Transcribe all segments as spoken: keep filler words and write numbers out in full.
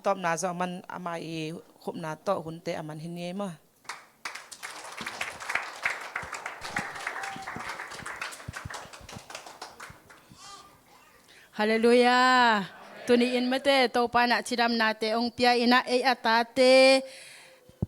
Tawpna zawh man ama i khupna tawh hunte a man hi ni ei maw. Halleluiah. Tuni in mate Topa in ah cidamnate hong pia in ah ei a tate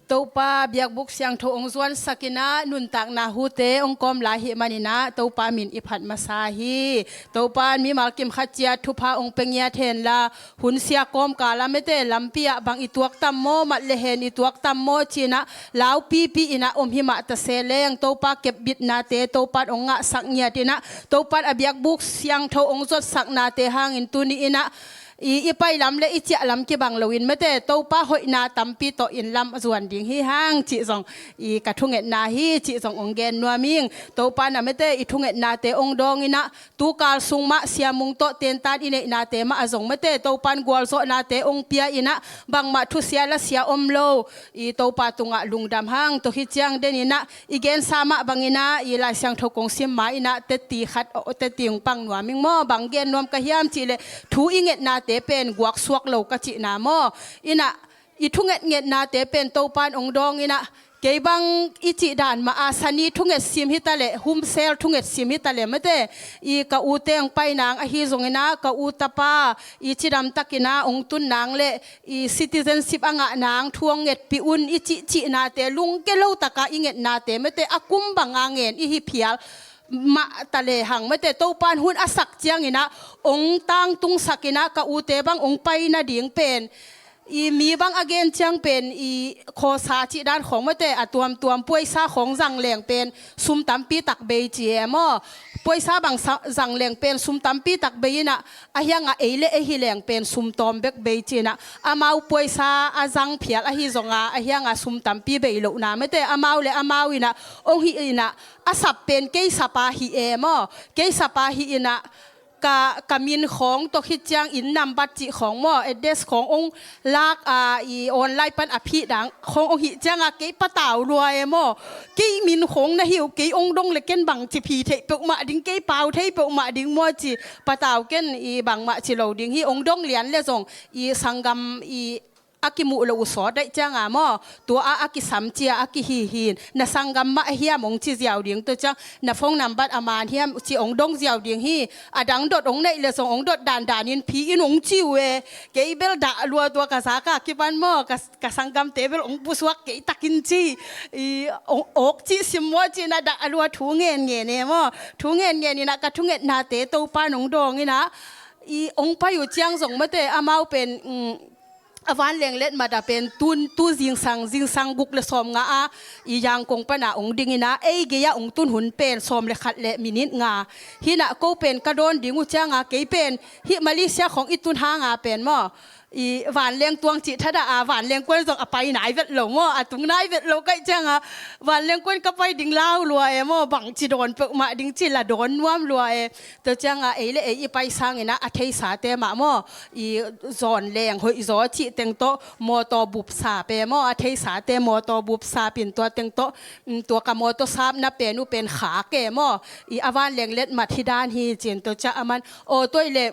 Topa biakbuk siangtho hong zuansak in ah nuntakna hute hong kawm lai hi man in ah Topa min i phat masa hi. Topa in mimal kim khat ciat thupha hong pia ngiat hen la, hun sia kawmkal ah mate lampi ah bang i tuak tam maw, mat le hen i tuak tam maw ci in ah laupipi in ah om hi mah ta se leng Topa kepbitnate Topa in hong ngahsak ngiat in ah Topa in a biakbuk siangtho hong zuatsaknate hangin tuni in ah i, i pai lam le i ciah lam kibang loin mate Topa hoihna tampi tawh inn lam zuan ding hi hang cih zong i ka thungetna hi cih zong hong gen nuam ing. Topa in ah mate i thungetnate hong dawng in ah tukal sung mah siamung tawh tentan i neihnate mah a zong mate Topa in gualzawhnate hong pia in ah bangmah thusia lasia om lo i Topa tungah lungdam hang. Tua hi ciang den in ah i gensa mah bang in ah i Lai Siangtho kong sim ma in ah teti khat, teti hong pang nuam ing maw. Bang gen nuam ka hiam cih leh thu i ngetnate pen guaksuak lo ka cihna maw. In ah i thungetngetnate pen Topa in hong dawng in ah kei bang i cih dan mah a sani thungetsim hi ta leh, humsel thungetsim hi ta leh mate i ka ute hong pai nang ahi zong in ah ka u tapa i cidam tak in ah hong tun nang le i citizenship a ngah nang thu hong ngetpih un i cih cihnate lungke lo tak a i ngetnate mate a kum bang a ngen i hi phial mah ta le hang mate Topa in hun a sak ciang in ah hong tangtungsak in ah ka ute bang hong pai nading pen i mi bang a gen ciang pen i khawsa cih dan khawng mate a tuamtuam puaisa khawng zang leng pen sum tampi tak bei ci e maw. Puaisa bang sa-, zang leng pen sum tampi tak bei in ah a hiang a ei le ei hi leng pen sum tawm bek bei ci in ah amau puaisa a zang phial ahi zong a a hiang a sum tampi bei lohna mate amau le amau in ah hong hih in ah a sap pen kei sapa hi e maw. Kei sapa hi in ah ka, ka min khawng tawh khit ciang inn nambat cih khawng maw, address khawng hong lak a i online pan a phih dang khawng hong hih ciang a kei patau lua e maw. Kei min khawng na hi uh kei hong dong le ken bang ci phi thei peuhmah ding, kei pau thei peuhmah ding maw ci patau ken i bangmah ci lo ding hi. Hong dong lian le zong i sanggam i a kimuh lo uh sawt daih ciang a maw, tua a a kisam cia a kihi hin na sanggam mah a hiam hong ci ziau ding. Tua ciang na phone nambat a man hiam ci hong dong ziau ding hi. A dang dot hong neih le zong hong dot dandan in phi in hong ci uh e. Kei bel dah lua tua ka zak a kipan maw ka, ka sanggamte bel hong pusuak kei takin ci i hong awk cih sim maw ci na dah lua thu ngen ngen e maw. Thu ngen ngen in ah ka thungetnate Topa in hong dawng in ah i hong pai uh ciang zong mate amau pen a vanleng letmat a pen tun, tu zingsang, zingsang guk le sawm nga a i Yangon pan a hong ding in ah ei gei a hong tun hun pen sawm le khat le minit nga hi in ah ko pen ka dawn ding uh ciang a kei pen hih Malaysia khawng i tun hang a pen maw i vanleng tuang cih thadah a vanleng kuan zong a pai nai vet lo maw, a tung nai vet lo kaih ciang a vanleng kuan ka pai ding lau lua e maw, bang ci dawn peuhmah ding ci la dawn nuam lua e. Tua ciang a ei le ei i pai sang in ah a theisate mah maw i zawn leng hoih zaw cih teng tawh mawtaw bup sap e maw, a theisate mawtaw bup sap in tua teng tawh tua ka mawtaw sapna pen uh pen khak e maw i a vanleng letmat hi dan hi cin. Tua ciang a man aw tua i le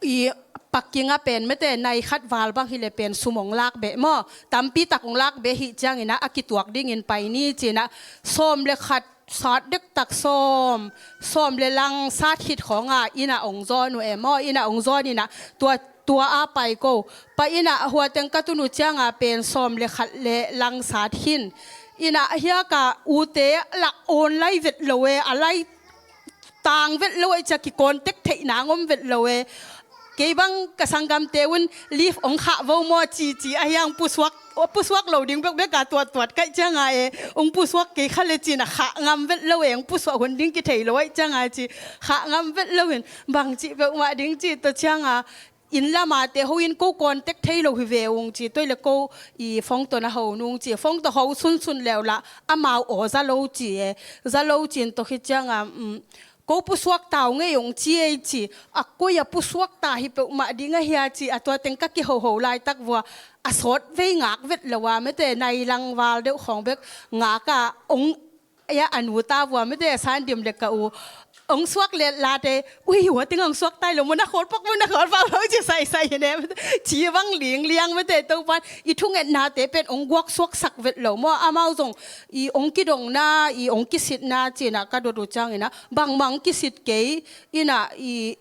i pakking a pen mate nai khat val bang hi le pen sum hong lak beh maw, tampi tak hong lak beh hi ciang in ah a kituak ding in pai ni cin ah sawm le khat sat dektak sawm, sawm le lang sat khit khawng a in ah hong zawn uh e maw, in ah hong zawn in ah tua, tua a pai ko. Pai in ah hua teng ka tun uh ciang a pen sawm le khat le lang sat khin in ah hiak a ute lah awn lai vet lo e, a lai tang vet lo e, cia ki contact theih nang om vet lo e. Kei bang ka sanggamte un lift hong khah vo maw ci ci a hiang pusuak, pusuak lo ding bekbek a tuattuat kaih ciang a e, hong pusuak kei kha le cin a khah ngam vet lo e, hong pusuak hun ding kithei lo aih ciang a ci khah ngam vet lo in bang cih peuhmah ding ci tua ciang a inn lama te ho in ko contact thei lo hi ve ung ci, tua le ko i phone tawh na ho nung ci, phone tawh ho sunsun leu lah amau aw za lo ci e, za lo cin tua khit ciang a ko pusuak tau ngei ung ci ei ci, a koi a pusuak ta hi peuhmah ding a hia ci a tua teng ka kihoho laitak vua a sawt vei ngak vet lo a mate nai lang val deuh khawng bek ngak a ong Ei a, a nu ta vua mate a san dim le ka u Ong suak let late, ui, hua ting ong suak tai lo maw, na khawl pak maw, na khawl pak maw, ci saisai hi ne. Ci bang lingliang mate, Topan i thungetnate pen ong guak suaksak vet lo maw, amau zong i ong kidongna, i ong kisitna, ci-in ah ka dot uh ciangin ah, bangmah ong kisit kei, in ah i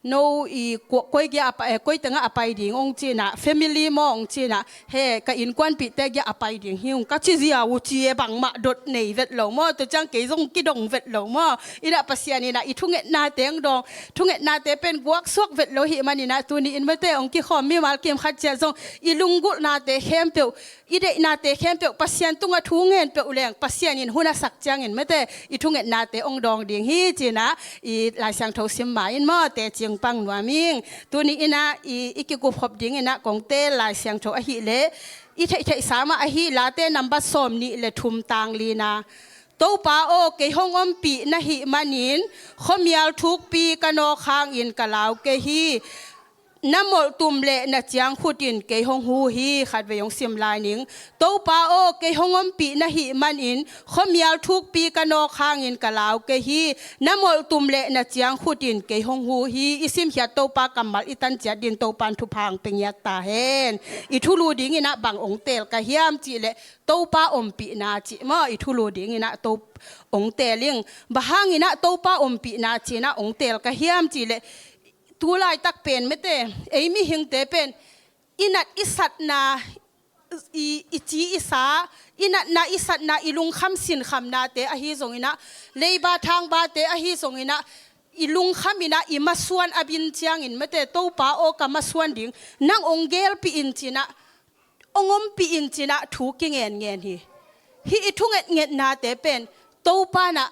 no i kua-, koi gia a pai, eh, koi tengah a pai ding ong ci-in ah, family maw ong ci-in ah, he, ka innkuanpihte gia a pai ding hi ung ka ci ziau uh ci e, bangmah dot nei vet lo maw, tua ciang kei zong kidong vet lo maw. In ah Pasian in ah i thungetnate ong dawng, thungetnate pen guak suak vet lo ahih manin ah tuni in mate ong kikhawm mimal kim khat ciat zong i lunggulhnate khempeuh, i deihnate khempeuh Pasian tungah thu ngen peuh leng Pasian in hun a sak ciangin mate i thungetnate ong dawng ding hi, ci-in ah i Lai Siangtho sim ma in maw, teci ong pang nuam ing. Tuni in ah i, i kikup khop dingin ah kong teel Lai Siangtho ahih leh, i theihtheihsa mah ahi Late number sawmnih le thum, tang lina. Topa aw, kei hong ompih na hih manin khuamial thukpi ka nawk hangin ka lau kei hi. Na molhtum le na ciangkhut in kei hong hu hi. Khatvei ong sim lai ning. Topa aw, kei hong ompih na hih manin khuamial thukpi ka nawk hangin ka lau kei hi. Na molhtum le na ciangkhut in kei hong hu hi. I simkhiat Topa kammal i tan ciat dingin Topan thupha ong pia ngiat ta hen. I thulu dingin ah bang ong teel ka hiam cih leh, Topa ompihna cih maw, i thulu dingin ah To ong teel ing. Bang hangin ah Topa ompihna ci-in ah ong teel ka hiam cih leh, tu laitak pen mate, ei mihingte pen i nat i satna, i, i ci i sa, i natna i satna, i lungkham sinkhamnate ahi zongin ah, leiba thangbate ahi zongin ah, i lungkham in ah i masuan a bin ciangin mate, Topa aw, ka masuan ding, nang ong gelpih in, ci-in ah, ong ompih in, ci-in ah thu kingenngen hi. Hih i thungetngetnate pen Topan ah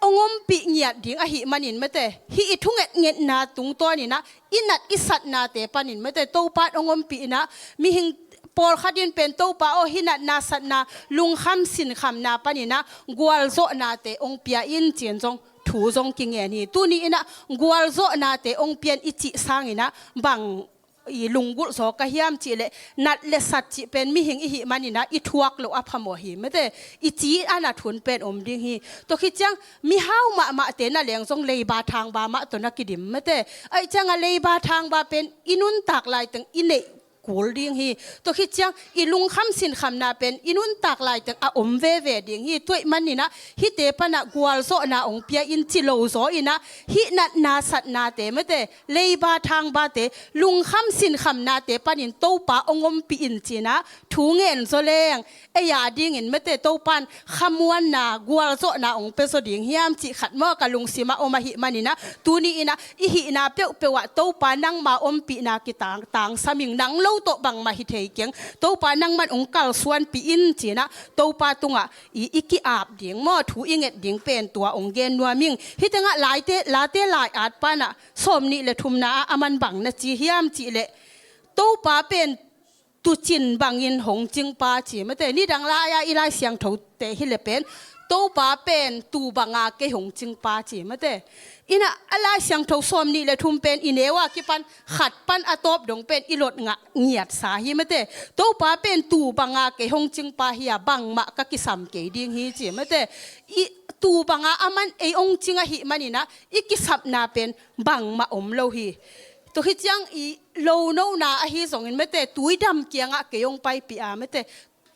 ong ompih ngiat ding ahih manin mate, hih i thungetngetna tungtawnin ah i nat i satnate panin mate, Topan ong ompih in ah, mihing pawlkhat in pen Topa aw, hih natna satna, lungkham sinkhamna panin ah gualzawhnate ong pia in, ci-in zong thu zong kingen hi. Tuni in ah gualzawhnate ong pia in i cih sangin ah bang i lunggulh zaw ka hiam cih leh, nat le sat cih pen mihing i hih manin ah i thuak loh a phamawh hi mate, i ci a nat hun pen om ding hi. Tua khit ciang mihau mahmahte na leng zong leiba thangba mah tawh na kidim mate. Ahih ciang ah leiba thangba pen i nuntak laiteng i neih kul ding hi. Tua khit ciang i lungkham sinkhamna pen i nuntak laiteng a om veve ding hi. Tua ahih manin ah hihte pan ah gualzawhna ong pia in ci lo zaw in ah, hih natna satnate mate, leiba thangbate, lungkham sinkhamnate panin Topa ong ompih in, ci-in ah thu ngen zaw leng, ei a dingin mate, Topan khamuanna, gualzawhna ong pia zaw ding hiam cih khat maw, ka lungsim ah om ahih manin ah, tuni in ah i hihna peuhpeuh ah Topa nangma ompihna kitang, tangsam ing, nang lo tawh bangmah hi thei keng, Topa nangman ong kalsuanpih in, ci-in ah Topa tungah i, i ki-ap ding maw, thu i nget ding pen tua ong gen nuam ing. Hih tengah Laite, Late lai-at pan ah sawmnih le thumna ah aman bang na ci hiam cih leh, Topa pen tuucin bangin hong cingpa, ci mate. Nidang lai-a i Lai Siangthote hi leh pen, Topa pen tuu banga kei hong cingpa, ci mate. In ah a Lai Siangtho sawmnih le thum pen i neu a kipan khat pan a tawp dong pen i lot ngah ngiatsa hi mate. Topa pen tuu banga kei hong cingpa hi a, bangmah ka kisam kei ding hi, ci mate. I tuu banga aman ei ong cing ahih manin ah i kisapna pen bangmah om lo hi. Tua khit ciang i lonona ahi zongin mate, tuidam kiangah kei ong paipih a mate,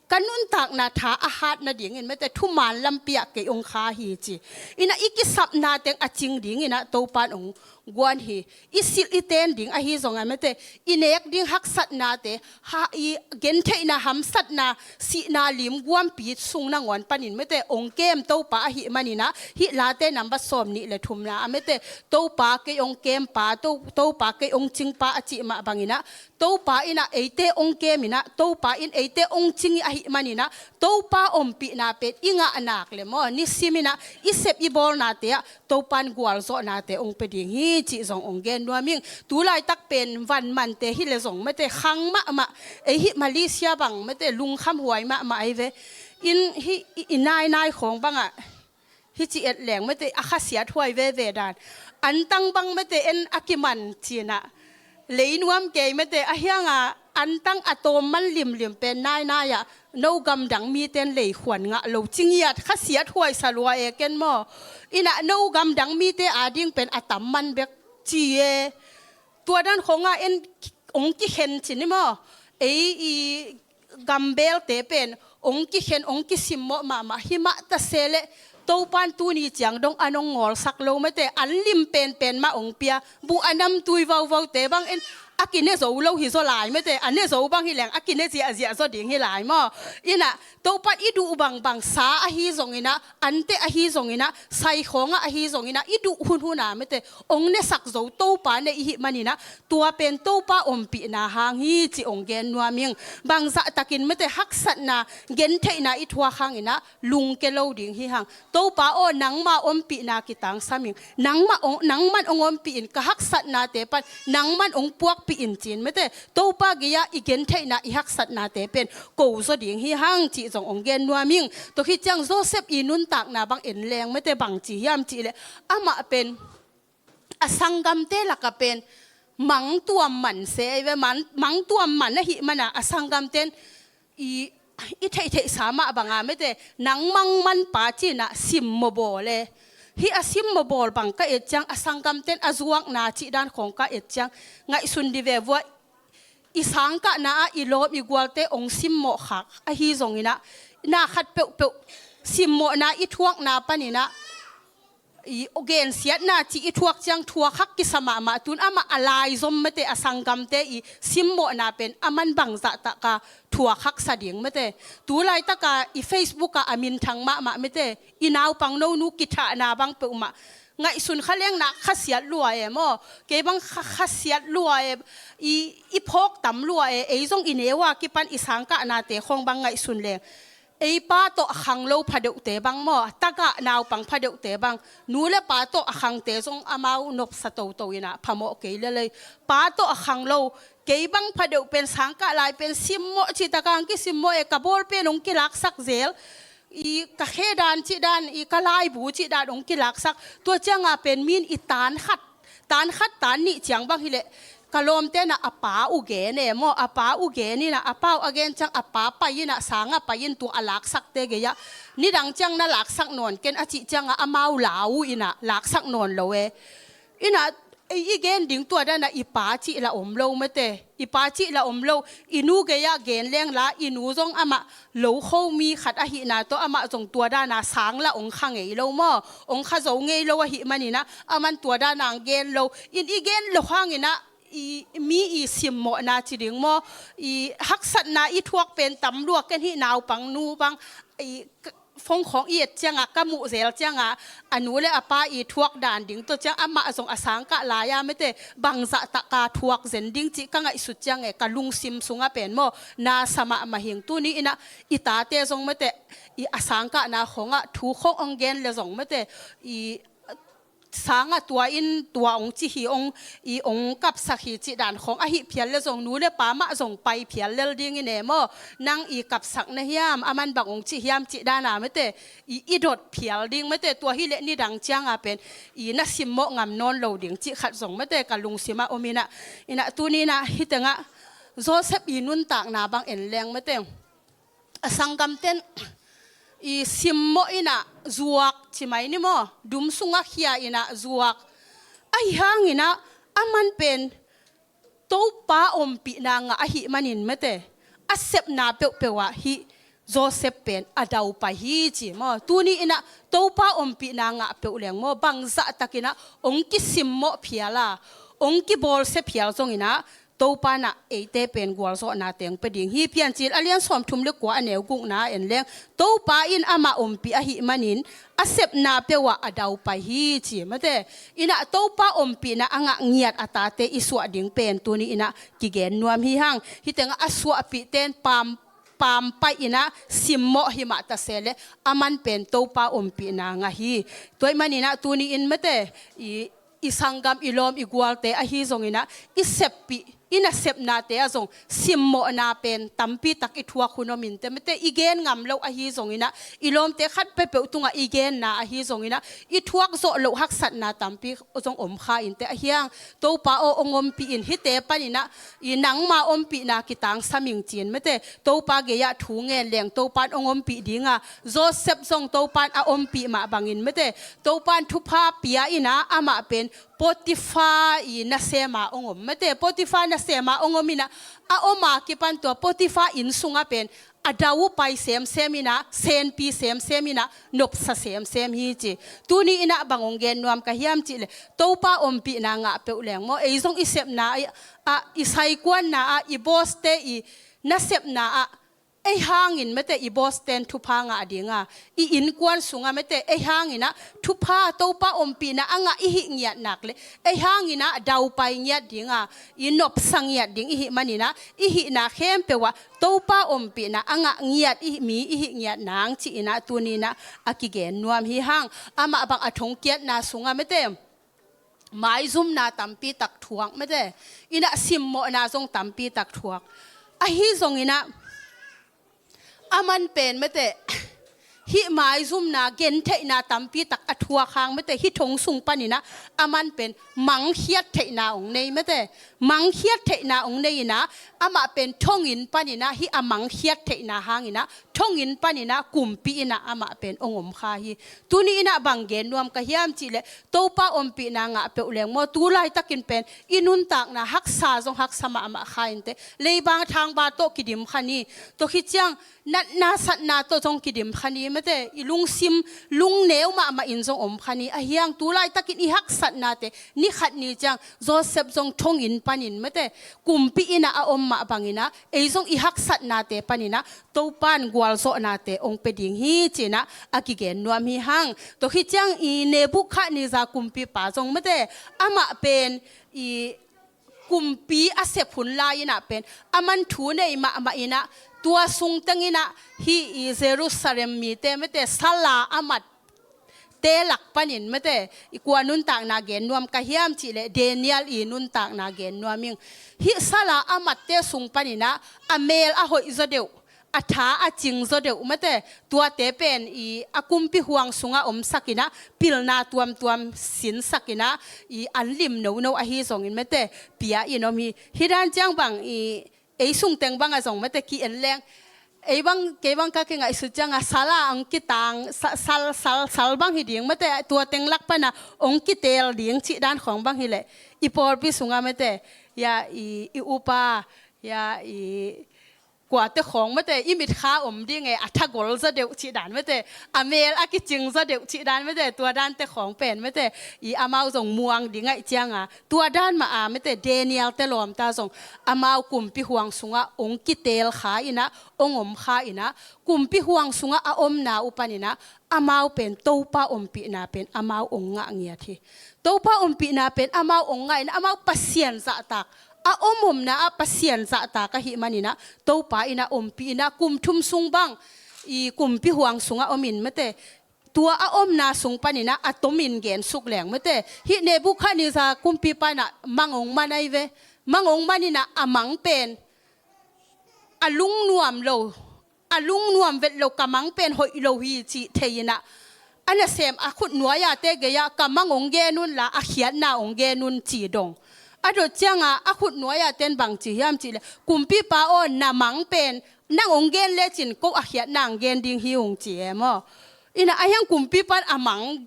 ka nuntakna tha a hat nadingin mate, thuman lampi ah kei ong kha hi, ci. In ah i kisapna teng a cing dingin ah Topan ong guan hi. I silh i ten ding ahi zong a mate, i nek ding haksatnate, ha, i gentheihna, hamsatna, sihna limguampi sung nangawn panin mate, ong kem Topa ahih manin ah, hih Late number sawmnih le thumna ah mate, Topa kei ong kempa, To, Topa kei ong cingpa a cih mah bangin ah, Topa in ah eite ong kem in ah, Topa in eite ong cing ahih manin ah, Topa ompihna pen i ngah nak leh maw, nisim in ah i sep i bawlnate ah Topan gualzawhnate ong pia ding hi, cih zong ong gen nuam ing. Tu laitak pen van mante hi leh zong mate, khang mahmah, ei hih Malaysia bang mate, lungkham huai mahmah ahi ve. In hih i, i nainai khawng bangah hih ci et leng mate, a khasiat huai veve dan. Antang bang mate, en a kiman, ci-in ah lei nuam kei mate, a hiang ah antang a tawm man limlim pen nainai ah no gamdang miten leikhuan ngah lo, ci ngiat, khasiat huaisa lua e ken maw. Inah no gamdang mite ading pen a tam man bek ci e. Tua dan khawngah en ong kikhen ci ni maw. Ei i gambelte pen ong kikhen, ong kisimmawh mahmah, himah ta se leh Topan tuni ciang dong a nong ngawlsak lo mate, an lim penpen mah ong pia, bu a namtui vauvaute bang en a kine zo lo hi zaw lai mate, a ne zo bang hi leng a kine ziahziah zaw ding hi lai maw. Inah Topan i duh bangbang, sa ahi zonginah, ante ahi zonginah, saikhawngah ahi zonginah, i duh hunhunah mate, ong nesak zo Topa nei i hih maninah, tua pen Topa ompihna hang hi ci ong gen nuam ing. Bangzah takin mate, haksatna, gentheihna i thuak hanginah lungke lo ding hi hang. Topa aw, nangma ompihna kitangsam ing. Nangmah ong, nangman ong ompih in, ka haksatnate pan nangman ong puakpih in ci-in mate, Topa gei-ah i gentheihna, i haksatnate pen ko zaw ding hi hang cih zong ong gen nuam ing. Tua khit ciang Joseph i nuntakna bang en leng mate, bang ci hiam cih leh, amah pen a sanggamte lakah pen mangtuam man se ei ve, man, mangtuam man ahih mana a sanggamten i, i theihtheihsa mah banga mate, nang mangmanpa cinah simmawh bawl e. Hih a simmawh bawl bang ka et ciang, a sanggamten a zuakna cih dan khawng ka et ciang, ngaihsun di ve vua, i sangkahna ah i lawm i gualte ong simmawh khak ahi zonginah, na khat peuhpeuh simmawhna i thuakna paninah, i gensiatna cih i thuak ciang thuak hak kisa mahmah. Tun amah a laizom mate, a sanggamte i simmawhna pen aman bangzah taka thuak haksa ding mate. Tu laitaka i Facebook ah a minthang mahmah mate, i naupang nonu kithahna bang peuhmah ngaihsun kha leng na khasiat lua e maw. Kei bang kha, khasiat lua e, i, i phawk tam lua e, ei zong i neu a kipan i sangkahnate khawng bang ngaihsun leng, ei pa tawh a khang lo phadeuhte bang maw, tagah naupang phadeuhte bang, nu le pa tawh a khangte zong amau nopsa toto inah phamawh kei lelei. Pa tawh a khang lo, kei bang phadeuh pen sangkah lai pen simmawh cih taka ang kisimmawh e, ka bawlpen ong kilaksak zel, i ka khe dan cih dan, i ka laibu cih dan ong kilaksak. Tua cianga pen min i tan khat, tan khat tan nih ciang bang hileh, ka lawmte na a pa uh gen e maw, a pa uh gen inah, a pa uh a gen ciang a pa pai inah, sanga pai in tua a laksakte gei-ah, nidang ciang na laksak nawn ken a cih cianga amau lau inah laksak nawn lo e. Inah i, i gen ding tua dana i pa cih la om lo mate, i pa cih la om lo, i nu gei-ah gen leng la, i nu zong amah lokho mi khat ahihna tawh amah zong tua dana sang la ong kha ngei lo maw, ong kha zo ngei lo ahih maninah, aman tua dana ang gen lo, in i gen lo hanginah, i, mi i simmawhna ci ding maw, i haksatna i thuak pen tam lua ken hih naupang nu bang, i, phone khawng i et cianga, ka muh zel cianga, a nu le a pa i thuak dan ding tawh ciang amah zong a sangkah lai-a mate, bangzah taka thuak zen ding cih ka ngaihsut ciang e, ka lungsim sungah pen maw, na sa mahmah hing. Tuni inah i tate zong mate, i a sangkahna khawngah thu khawng ong gen le zong mate, i sanga tua in tua ong ci hi, ong, i ong kapsak hi cih dan khawng ahi phial le zong, nu le pa mah zong pai phial lel ding i ne maw. Nang i kapsak na hiam, aman bang ong ci hiam cih dana mate, i, i dot phial ding mate, tua hileh nidang cianga pen i na simmawh ngam nawn lo ding cih khat zong mate, ka lungsimah om inah. Inah tuni inah hih tengah Joseph i nuntakna bang en leng mate, a sanggamten i simmawh inah zuak ci mai ni maw, dum sungah khia inah zuak. Ahi hanginah aman pen Topa ompihna ngah ahih manin mate, a sepna peuhpeuh ah hih Joseph pen a daupai hi ci maw. Tuni inah Topa ompihna ngah peuh leng maw, bangzah takinah ong kisimmawh phial a, ong kibawlsia phial zonginah, Topa nah eite pen gualzawhna teng pe ding hi. Piancil a lian sawmthum le kua, a neu gukna en leng, Topa in amah ompih ahih manin a sepna peuh ah a daupai hi ci mate. Inah Topa ompihna a ngah ngiat a tate i suah ding pen tuni inah kigen nuam hi hang. Hih tengah a suahpihten pam, pampai inah simmawh himah ta se leh, aman pen Topa ompihna ngah hi. Tua ahih maninah tuni in mate, i i sanggam, i lawm, i gualte ahi zonginah i seppih, i nasepnate ah zong simmawhna pen tampi tak i thuak hun om inteh, mate, i gen ngam loh ahi zongin ah, i lawmte khat peuhpeuh tungah i genna ahi zongin ah, i thuak zawh loh haksatna tampi zong om kha inteh. Ahi hang, Topa aw, hong ompih in, hihte panin ah i nangma ompihna kitangsam ing ci-in, mate, Topa gei-ah thu ngen leng Topan hong ompih ding a, Joseph zong Topan a ompih mah bangin, mate, Topan thupha pia in ah, amah pen Potiphar i nasem ah hong om, mate, Potiphar nasem ah hong om in ah, a om a kipan tua Potiphar inn sungah pen a daupai semsem in ah, senpi semsem in ah, nopsa semsem hi ci. Tuni in ah bang hong gen nuam ka hiam cih leh, Topa ompihna ngah peuh leng maw, ei zong i sepna ah, i saikuanna ah, i bawste i nasepna ah, ei hangin, mate, i bawsten thupha ngah ding a, i innkuan sungah, mate, ei hangin ah thupha, Topa ompihna a ngah i hih ngiat nak leh, ei hangin ah daupai ngiat ding a, i nopsa ngiat ding i hih manin ah, i hihna khempeuh ah Topa ompihna a ngah ngiat i, mi i hih ngiat nang ci-in ah tuni in ah a kigen nuam hi hang. Amah bang a thongkiatna sungah, mate, maizumna tampi tak thuak, mate, in ah simmawhna zong tampi tak thuak. Ahi zongin ah, aman pen, mate, hih maizumna gentheihna tampi tak a thuak hang, mate, hih thong sung panin ah aman pen mangkhiat theihna hong nei, mate, mangkhiat theihna hong nei in ah, amah pen thonginn panin ah, hih a mangkhiat theihna hangin ah thonginn panin ah kumpi in ah amah pen hong om kha hi. Tuni in ah bang gen nuam ka hiam cih leh, Topa ompihna ngah peuh leng maw, tu laitakin pen i nuntakna haksa zong haksa mahmah kha inteh. Leibang thangba tawh kidim kha ni. Tua khit ciang natna satna tawh zong kidim kha ni, mate, i lungsim lungneu mahmah in zong om kha ni. Ahi hang tu laitakin i haksatnate ni khat ni ciang Joseph zong thonginn panin, mate, kumpi in ah a om mah bangin ah, ei zong i haksatnate panin ah Topan gualzawhnate hong pia ding hi ci-in ah a kigen nuam hi hang. Tua khit ciang i Nebukhadnezzar kumpipa zong, mate, amah pen i kumpi a sep hun lai in ah pen aman thu nei mahmah in ah, tua sung teng in ah hih i Jerusalem mite, mate, sala a mat te lak panin, mate, i kua nuntakna gen nuam ka hiam cih leh, Daniel i nuntakna gen nuam ing. Hih sala a matte sung panin ah a mel a hoih zaw deuh, a tha a cing zaw deuh, mate, tuate pen i a kumpi huang sungah omsak in ah, pilna tuamtuam sinsak in ah, i an lim nono ahi zongin, mate, pia in om hi. Hih dan ciang bang i ei sung teng bang ah zong, mate, ki-en leng, ei bang, kei bang ka kingaihsut ciang ah sala hong kitang, sa-, sal, sal, sal bang hi ding, mate, tua teng lak pan ah hong kiteel ding cih dan khawng bang hi leh, i pawlpi sungah, mate, ya, i, i upa, ya, i kuate khawng, mate, i mitkha om ding e, a tha gol zaw deuh cih dan, mate, a mel a kicing zaw deuh cih dan, mate, tua dante khawng pen, mate, i amau zong muang ding ahih ciang a, tua dan mah a, mate, Daniel te lawmta zong amau kumpi huang sungah hong kiteel kha in ah, hong om kha in ah, kumpi huang sungah a omna uh panin ah, amau pen Topa ompihna pen amau hong ngah ngiat hi. Topa ompihna pen amau hong ngah in ah, amau Pasian zahtak, a om omna ah Pasian zahtak ahih manin ah, Topa in ah ompih in ah, kum thum sung bang i kumpi huang sungah om in, mate, tua a omna sung panin ah a tomin gensuk leng, mate, hih Nebukhadnezzar kumpipa in ah mang hong man ahi ve. Mang hong man in ah, a mang pen a lungnuam lo, a lungnuam vet lo, ka mang pen hoih lo hi cih thei in ah, a nasem a khutnuai-ate gei-ah, ka mang hong gen un la, a khiatna hong gen un ci dong. A dot ciang a, a khutnuai-ate'n bang ci hiam cih leh, kumpipa aw, na mang pen nang hong gen lecin ko a khiatna hong gen ding hi ung ci e maw. In ah, ahi hang kumpipa'n a mang,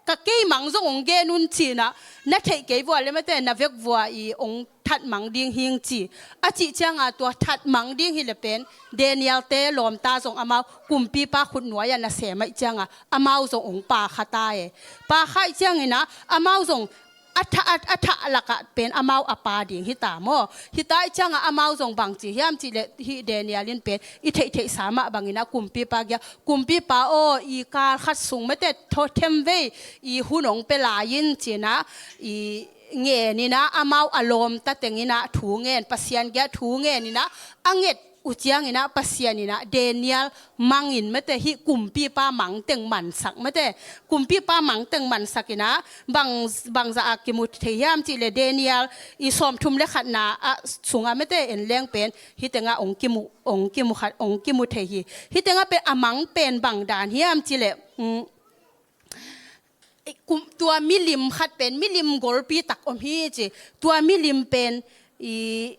ka kei mang zong hong gen un ci-in ah, na theih kei vua leh, mate, na vek vua i hong that mang ding hi ing ci. A cih ciang a, tua that mang ding hi leh pen, Daniel te lawmta zong amau kumpipa khutnuai ah nasem ahih ciang a, amau zong hong pa kha ta e. Pa kha ahih ciangin ah, amau zong a thah, a, a thah lakah pen amau a pa ding hi ta maw. Hi ta ahih ciang a, amau zong bang ci hiam cih leh, hih Daniel in pen i theihtheihsa mah bangin ah kumpipa gei-ah, kumpipa aw, i kal khat sung, mate, tho themvei i hun hong pia lai in ci-in ah, i ngen in ah, amau a lawmta teng in ah thu ngen, Pasian gei-ah thu ngen in ah, a nget uh cianginah Pasian inah Daniel mangin mate, hih kumpipa mangteng mansak mate. Kumpipa mangteng mansak inah bang, bangzah a kimu thei hiam cihleh Daniel i sawmthum le khatna ah sungah mate en leng pen hih tengah ong kimu, ong kimu khat, ong kimu thei hi. Hih tengah pen a mang pen bang dan hiam cihleh, mm, i kum, tua milim khat pen milim golpi tak om hi ci. Tua milim pen i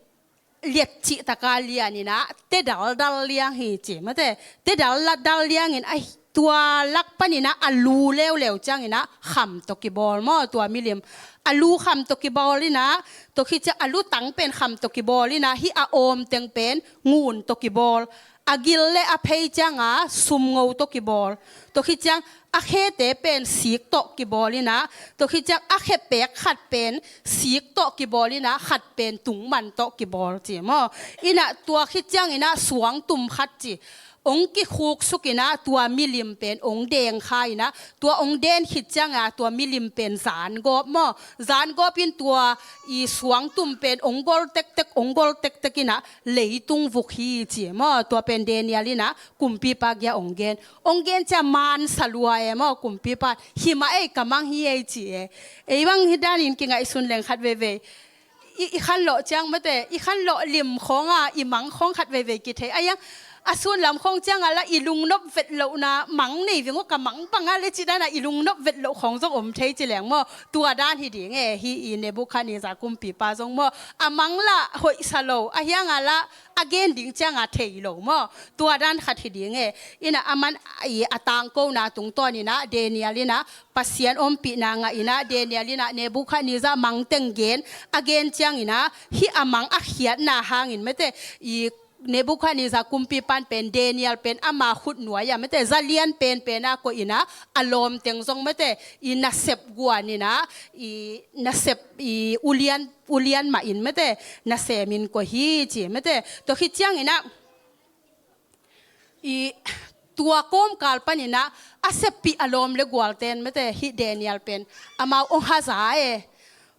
liat cih taka lian inah te daldal liang hi ci mate. Te daldal liangin a tua lak paninah a lu leuleu cianginah kham tawh kibawl maw tua milim. A lu kham tawh kibawl inah, tua khit ciang a lu tang pen kham tawh kibawl inah, hih a awm teng pen ngun tawh kibawl. A gil le a phei cianga sumngo tawh kibawl. Tua khit ciang a khete pen sik tawh kibawl inah, tua khit ciang a khe pek khat pen sik tawh kibawl inah, khat pen tungman tawh kibawl ci maw. Inah tua khit cianginah suangtum khat ci ong kikhuksuk inah tua milim pen ong deng kha inah, tua ong den khit cianga tua milim pen zan gawp maw. Zan gawp in tua i suangtum pen ong gol tektek, ong gol tektek inah leitung vuk hi ci maw. Tua pen Daniel inah kumpipa kiangah ong gen. Ong gen ciang mansa lua e maw kumpipa. Hi mah ei, ka mang hi ei ci e. Ei bang hih danin kingaihsun leng khat veivei i, i khanlawh ciang mate, i khanlawh lim khawnga i mang khawng khat veivei kithei. A iang a sun lam khawng cianga la i lungnop vet lohna mang nei veng aw, ka mang banga le ci dana i lungnop vet loh khawng zong om thei ci leng maw. Tua dan hi ding e, hih i Nebukhadnezzar kumpipa zong maw. A mang la hoihsa lo, a hianga la a gen ding cianga thei lo maw. Tua dan khat hi ding e. Inah aman i a tangkona tungtawn inah Daniel inah Pasian ompihna ngah inah Daniel inah Nebukhadnezzar mangteng gen, a gen cianginah hih a mang a khiatna hangin mate, i Nebukhadnezzar kumpipan pen Daniel pen ama khutnuai-ah mate, zalian penpena koih inah a lawmteng zong mate, i nasep guan inah, i nasep i ulian, ulian mah in mate, nasemin koih hi ci mate. Tua khit cianginah i tua kawmkal paninah a seppih a lawm le gualten mate, hih Daniel pen amau ong haza e.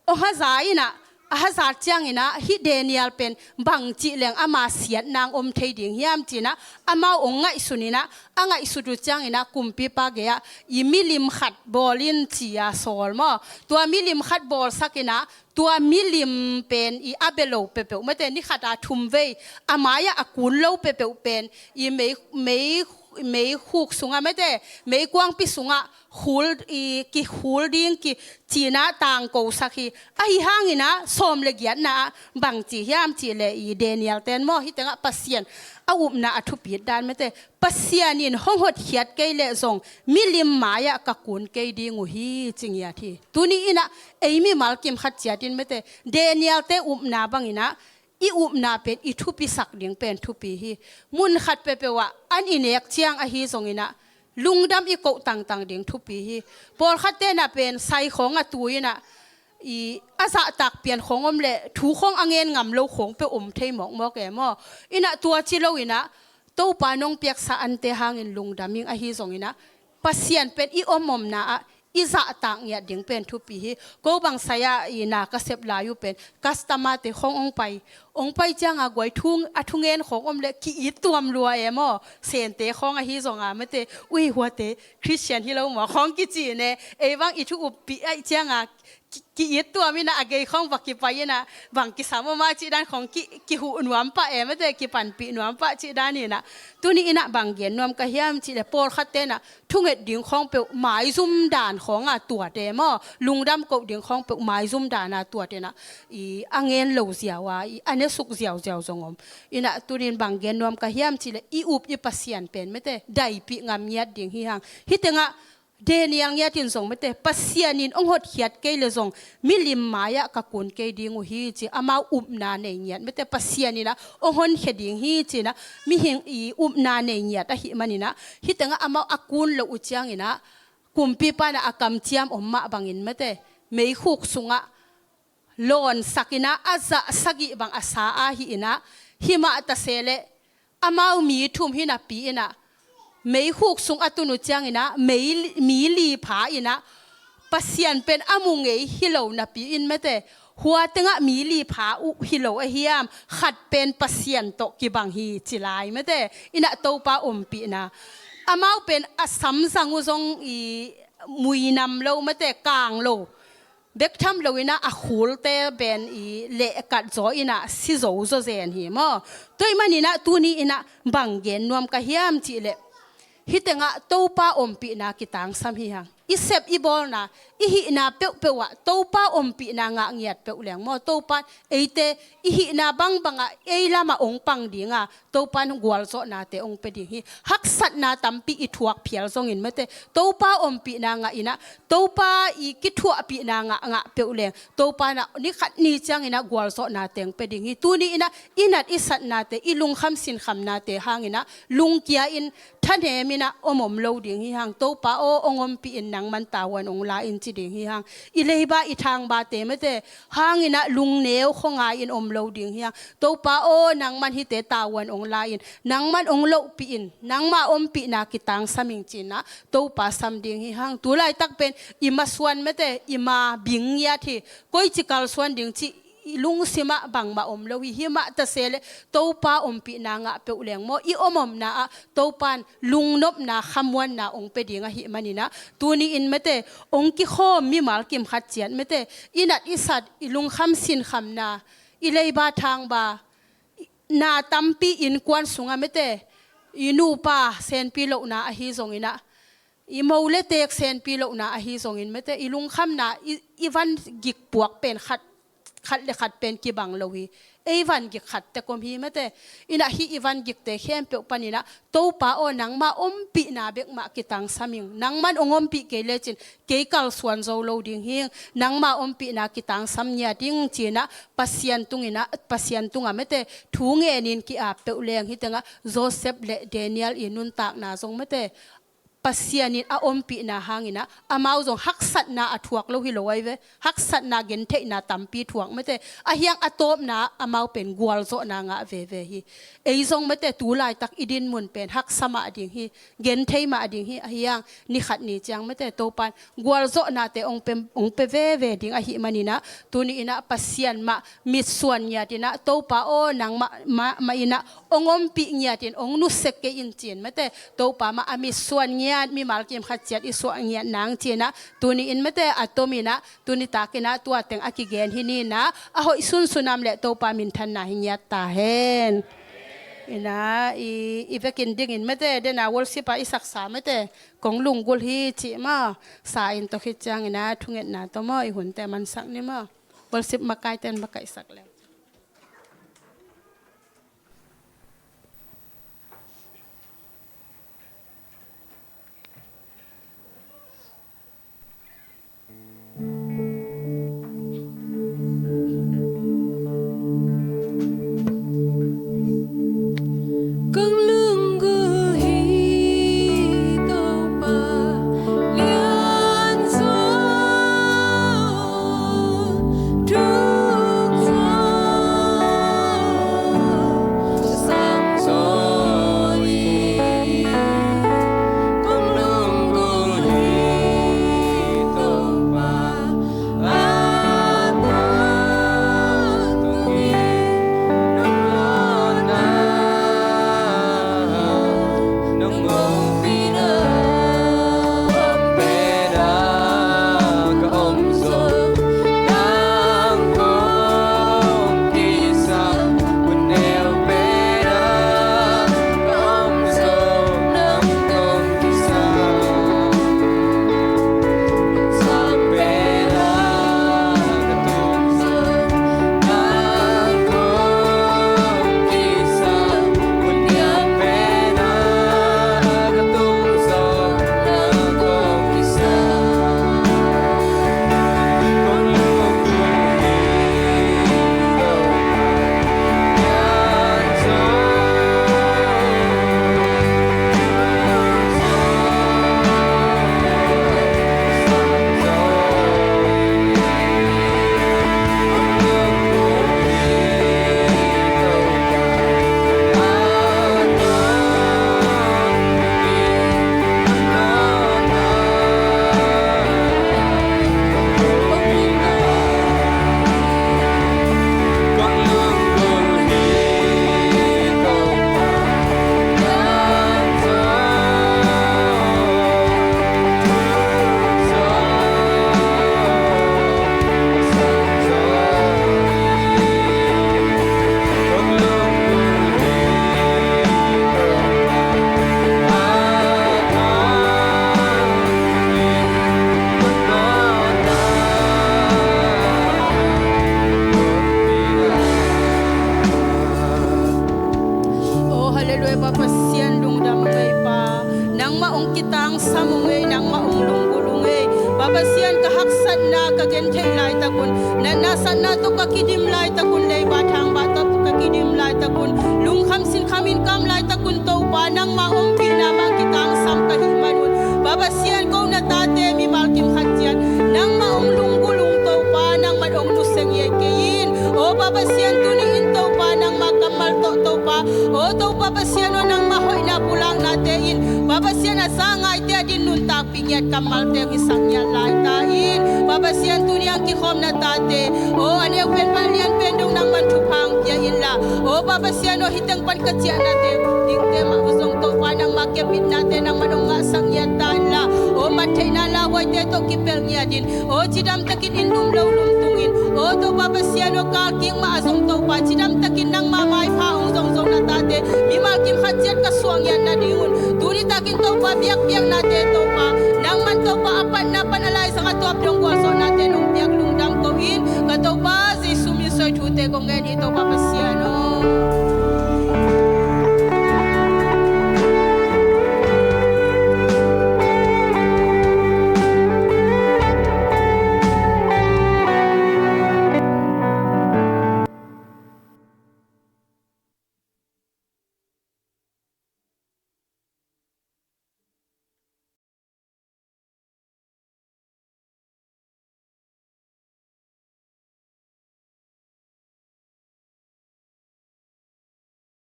Ong haza inah, a haza cianginah hih Daniel pen bangcih leng ama siatna ong om thei ding hiam cinah amau ong ngaihsun inah, a ngaihsut uh cianginah kumpipa gei-ah i milim khat bawl in ci-a sawl maw. Tua milim khat bawlsak inah tua milim pen i a bia lo peuhpeuh mate, ni khata thum vei a mai-ah a kun lo peuhpeuh pen i mei, mei, meikhuk sungah mate, meikuangpi sungah khul, i kikhul ding ki cinah tangkosak hi. Ahi hanginah sawm le giatna ah bangci hiam cihleh i Daniel ten maw, hih tengah Pasian a upna a thupit dan mate, Pasian in hong hotkhiat kei leh zong milim mai-ah ka kun kei ding uh hi ci ngiat hi. Tuni inah ei mimal kim khat ciatin mate, Daniel-te upna banginah i upna pen i thupisak ding pen thupi hi. Mun khat peuhpeuh ah an i nek ciang ahi zonginah lungdam i koh tangtang ding thupi hi. Pawlkhat tenah pen sai khawng a tu inah i a zahtak pian khawng om leh thu khawng a ngen ngam lo khawng peuh om thei mawkmawk e maw. Inah tua ci lo inah Topa nong piaksa ante hangin lungdam ing ahi zonginah Pasian pen i om omna ah i zahtak ngiat ding pen thupi hi. Ko bang sai-ah i na ka sep lai uh pen customer-te khawng ong pai, ong pai cianga guai thu, a thungen khawng om leh ki-it tuam lua e maw. Sente khawng ahi zonga mate, ui huate Christian hi lo maw khawng kici ne. Ei bang i thu uppih aih cianga ki, ki-it tuam inah a gei khawng va kipai inah bang kisam om a cih dan khawng ki, kihuh nuam pah e mate, kipanpih nuam pah cih dan inah. Tuni inah bang gen nuam ka hiam cihleh pawlkhat tenah thunget ding khawng peuh maizum dan khawnga tuat e maw. Lungdam koh ding khawng peuh maizum dana tuat inah i a ngen lo ziau a, i a ne suk ziauziau zong om. Inah tunin bang gen nuam ka hiam cihleh i up i Pasian pen mate daipih ngam ngiat ding hi hang. Hih tengah Daniel ngiatin zong mate, Pasian in ong hotkhiat kei leh zong milim mai-ah ka kun kei ding uh hi ci, amau upna nei ngiat mate, Pasian inah ong honkhia ding hi cinah mihing i upna nei ngiat ahih maninah hih tengah amau a kun loh uh cianginah kumpipa inah a kamciam om mah bangin mate, meikhuk sungah lawnsak inah a zah sagih bang a sa ahi inah, himah tase leh amau mi thum hi napi inah meikhuk sung a tun uh cianginah mei, mi li pha inah Pasian pen a mu ngei hi lo napi in mate, Khua tengah mi li pha uh hi lo ahi hiam, khat pen Pasian tawh kibang hi ci lai mate. Inah Topa ompihna, amau pen a samzang uh zong i muinam lo mate, kang lo bek tham lo inah a khulte pen i lehkat zaw inah si zo zaw zen hi maw. Tua ahih maninah tuni inah bang gen nuam ka hiam cihleh, hih tengah Topa ompihna kitangsam hi hang. I sep i bawlna, i hihna peuhpeuh ah Topa ompihna ngah ngiat peuh leng maw, Topa in eite i hihna bangbangah ei lamah ong pang dinga, Topa in gualzawhnate ong pe ding hi. Haksatna tampi i thuak phial zongin mate, Topa ompihna ngah inah, Topa i kithuahpihna ngah ngah peuh leng, Topa inah ni khat ni ciang inah gualzawhnate ong pe ding hi. Tuni inah i nat i satnate, i lungkham sinkhamnate hang inah lungkia in, thanem inah om om lo ding hi hang. Topa aw, ong ompih in, nangman tavuan ong la in ci ding hi hang. I leiba i thangbate mate, hang inah lungneu khuangai in om lo ding hi hang. Topa aw, nangman hihte tavuan ong la in, nangman ong lohpih in, nangma ompihna kitangsam ing ci inah Topa sam ding hi hang. Tu laitak pen i masuan mate, i ma bing ngiat hi. Koici kalsuan ding cih i lungsimah bangmah om lo hi. Himah ta se leh Topa ompihna ngah peuh leng maw, i om omna ah Topa in lungnopna, khamuanna ong pe ding ahih maninah, tuni in mate, ong kikhawm mimal kim khat ciat mate, i nat i sat, i lungkham sinkhamna, i leiba thangba, na tampi innkuan sungah mate, i nupa senpi lohna ahi zong inah, i mo le teek senpi lohna ahi zongin mate, i lungkhamna, i, i van gik puak pen khat, khat le khat pen kibang lo hi. Ei van gik khat tek om hi mate. Inah hih i van gikte khempeuh pan inah, Topa aw, nangma ompihna bek mah kitangsam ing. Nangman ong ompih kei lecin kei kalsuan zo lo ding hi. Nangma ompihna kitangsam ngiat ing ci inah Pasian tung inah, Pasian tungah mate, thu ngenin ki-ap peuh leng, hih tengah Joseph le Daniel i nuntakna zong mate, Pasian in a ompihna hang inah amau zong haksatna a thuak lo hi lo ai ve. Haksatna, gentheihna tampi thuak mate. Ahi hang a tawpna amau pen gualzawhna ngah veve hi. Ei zong mate, tu laitak i dinmun pen haksa mah ding hi, genthei mah ding hi. Ahi hang ni khat ni ciang mate, Topa in gualzawhnate ong pe, ong pe veve ding ahih maninah, tuni inah Pasian mah mitsuan ngiat inah, Topa aw, nangmah, mah, mah inah ong ompih ngiat in, ong nusia kei in ci in mate, Topa mah a mitsuan ngiat, mimal kim khat ciat i suah ngiat nang ci inah, tuni in mate, a tom inah, tuni tak inah tua teng a kigen hi ni inah, a hoih sunsun a om leh Topa minthanna hi ngiat ta hen. Inah i, i vekin dingin mate, dena worship a i saksa mate, kong lunggulh hi cih maw, sa in tawh khit ciang inah thungetna tawh maw, i hunte mansak ni maw. Worship makaite in makaihsak leng. Hallelujah, Pa Pasian lungdam ung ei Pa. Nangmah ong kitangsam ung ei, nangmah ong lunggulh ung ei. Pa Pasian, ka haksatna ka gentheih laitakun, natna satna tawh ka kidim laitakun, leiba thangba tawh ka kidim laitakun, lungkham sinkham in ka om laitakun Topa, nangmah ompihna mah kitangsam ka hih manun, Pa Pasian, ko na tate mimal kim khat ciat nangmah ong lunggulh ung Topa, nangmah ong nusia ngei kei in. O Pa Pasian, tuni in Topa, nangmah kammal tawh Topa, o Topa Pasian, o nangmah hoihna pulaknate in, Pa Pasian, a za ngaite ading nuntakpih ngiat kammalte hong hisak ngiat lai ta in. Pa Pasian, tuni a kikhawm na tate, o a neu pen, a lian pen dong nangman thupha hong pia inla, o Pa Pasian, o hih teng pan ka ciahnate, dingte mah uh zong Topa, nangmah kepitnate nangman ong ngahsak ngiat ta inla, o mat theihna lauhuaite tawh kipelh ngiat in, o cidam takin inn lum lo lum tungin, o Topa Pasian, o kal kik mah a zong Topa, cidam takin nangmah maipha hong zong zo na tate mimal kim khat ciat ka suah ngiat nadingun, tuni takin Topa, biakpiaknate Topa, nangman Topa, a patna pan a laizang a tuap dong gualzawhnate nong piak lungdam ko in, ka Topa Jesu min suang thute kong ngen hi Topa Pasian aw.